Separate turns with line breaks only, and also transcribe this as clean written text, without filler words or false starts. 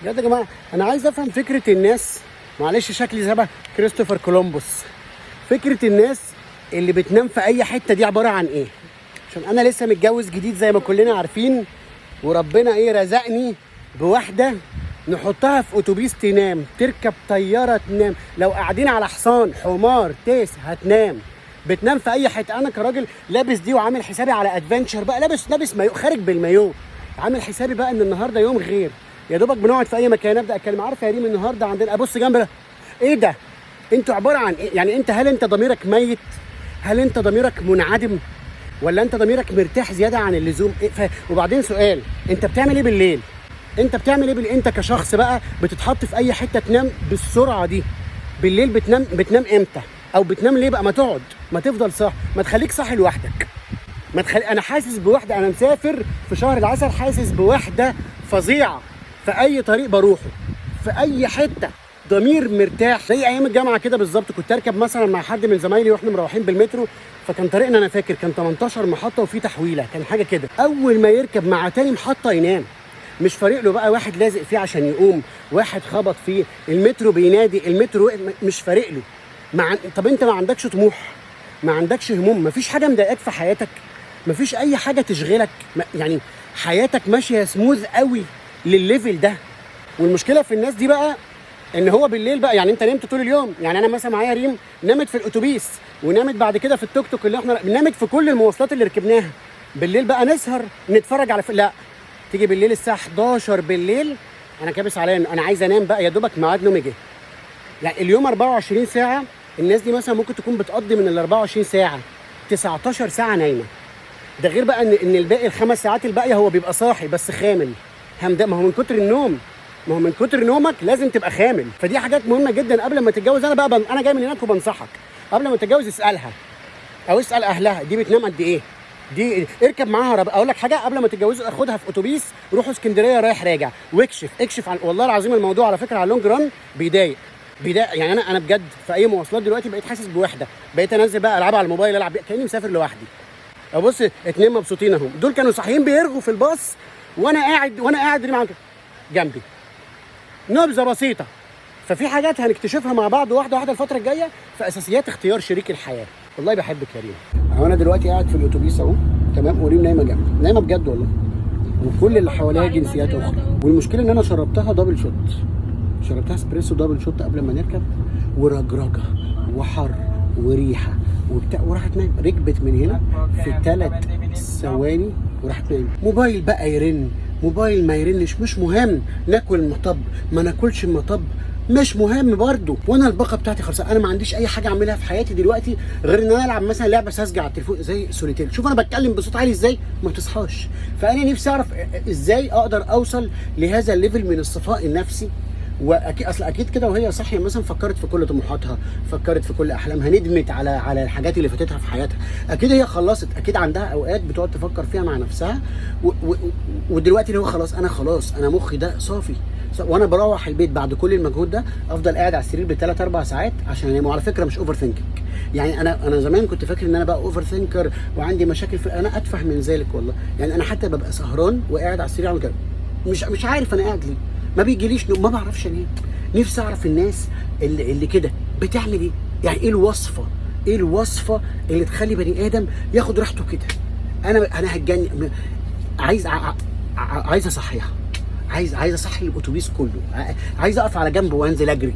بجد يا جماعة انا عايز افهم فكرة الناس، معلش شكلي شبه كريستوفر كولومبوس، فكرة الناس اللي بتنام في اي حتة دي عبارة عن ايه؟ عشان انا لسه متجوز جديد زي ما كلنا عارفين، وربنا ايه رزقني بواحدة نحطها في اتوبيس تنام، تركب طيارة تنام، لو قاعدين على حصان حمار تيس هتنام، بتنام في اي حتة. انا كراجل لابس دي وعامل حسابي على adventure بقى، لابس مايو، خارج بالمايو، عامل حسابي بقى ان النهارده يوم غير، يا دوبك بنقعد في اي مكان ابدا اتكلم، عارفه يا ريم النهارده عندنا، ابص جنب ده، ايه ده؟ انتوا عبارة عن ايه؟ يعني انت هل انت ضميرك ميت؟ هل انت ضميرك منعدم؟ ولا انت ضميرك مرتاح زيادة عن اللزوم؟ إيه وبعدين سؤال، انت بتعمل ايه بالليل؟ انت بتعمل ايه انت كشخص بقى بتتحط في اي حتة تنام بالسرعة دي بالليل؟ بتنام امتى؟ او بتنام ليه بقى؟ ما تقعد، ما تفضل صاحي، ما تخليك صاحي لوحدك، ما تخلي. انا حاسس بوحده، انا مسافر في شهر العسل حاسس بوحده فظيعة في اي طريق بروحه، في اي حتة، ضمير مرتاح. زي ايام الجامعة كده بالظبط، كنت اركب مثلا مع حد من زمايلي واحنا مروحين بالمترو، فكان طريقنا انا فاكر كان 18 محطة وفي تحويله، كان حاجة كده. اول ما يركب مع تاني محطة ينام، مش فارق له بقى واحد لازق فيه عشان يقوم، واحد خبط فيه، المترو بينادي، المترو مش فارق له. طب انت ما عندكش طموح؟ ما عندكش هموم؟ ما فيش حاجة مضايقاك في حياتك؟ ما فيش اي حاجة تشغلك؟ يعني حياتك ماشية سموث قوي للل level ده. والمشكلة في الناس دي بقى ان هو بالليل بقى، يعني انت نمت طول اليوم، يعني انا مثلا معايا ريم نامت في الاتوبيس ونامت بعد كده في التوك توك اللي احنا نامت في كل المواصلات اللي ركبناها. بالليل بقى نسهر نتفرج على لا، تيجي بالليل الساعة 11 بالليل انا كابس عليا انا عايز انام بقى، يا دوبك ميعاد نومي جه. يعني اليوم 24 ساعة، الناس دي مثلا ممكن تكون بتقضي من ال 24 ساعة 19 ساعة نايمة. ده غير بقى ان الباقي الخمس ساعات الباقية هو بيبقى صاحي بس خامل همدان. ما هو من كتر النوم، ما هو من كتر نومك لازم تبقى خامل. فدي حاجات مهمة جدا قبل ما تتجوز. انا بقى انا جاي من هناك وبنصحك قبل ما تتجوز اسالها او اسال اهلها دي بتنام قد ايه، دي اركب معاها رب. اقول لك حاجة، قبل ما تتجوزوا خدها في اتوبيس روحوا اسكندرية رايح راجع، واكشف اكشف عن، والله العظيم الموضوع على فكرة على ال long run بيضايق بيضايق. يعني انا بجد في اي مواصلات دلوقتي بقيت حاسس بوحده، بقيت انزل بقى العب على الموبايل، العب كاني مسافر لوحدي. ابص اتنين مبسوطين اهم، دول كانوا صاحيين بيرغوا في الباص وانا قاعد معاهم جنبي. نبذه بسيطة. ففي حاجات هنكتشفها مع بعض واحدة واحدة الفترة الجاية في اساسيات اختيار شريك الحياة. والله بحبك يا ريم. اهو انا دلوقتي قاعد في الاتوبيس اهو، تمام، وريم نايمة جنبي، نايمة بجد والله، وكل اللي حواليا جنسيات اخرى. والمشكلة ان انا شربتها double shot، شربتها اسبريسو double shot قبل ما نركب، ورجرجه وحر وريحه وبتاع، وراحت نايمة. ركبت من هنا في 3 ثواني وراحت نايمة. موبايل بقى يرن، موبايل ما يرنش، مش مهم. ناكل مطب ما ناكلش مطب، مش مهم برضو. وانا الباقه بتاعتي خلصانه، انا ما عنديش اي حاجة اعملها في حياتي دلوقتي غير ان انا العب مثلا لعبه ساذجة على التليفون زي سوليتير. شوف انا بتكلم بصوت عالي ازاي، ما بتصحاش. فانا نفسي اعرف ازاي اقدر اوصل لهذا ال level من الصفاء النفسي. واكيد اصل اكيد كده وهي صاحية مثلا فكرت في كل طموحاتها، فكرت في كل احلامها، ندمت على الحاجات اللي فاتتها في حياتها. اكيد هي خلصت، اكيد عندها اوقات بتقعد تفكر فيها مع نفسها ودلوقتي اللي هو خلاص، انا خلاص، انا مخي ده صافي. وانا بروح البيت بعد كل المجهود ده افضل قاعد على السرير بثلاث اربع ساعات عشان انام. وعلى فكرة مش overthinking، يعني انا زمان كنت فاكر ان انا بقى overthinker وعندي مشاكل في، انا اتفه من ذلك والله. يعني انا حتى ببقى سهران وقاعد على السرير عامل كده، مش عارف انا قاعد ليه، ما بيجيليش نوم، ما بعرفش انام. نفسي اعرف الناس اللي كده بتعمل ايه، يعني ايه الوصفة، ايه الوصفة اللي تخلي بني ادم ياخد راحته كده؟ انا هتجنن، عايز عايز اصحيها، عايز اصحي الاتوبيس كله، عايز اقف على جنب وانزل اجري.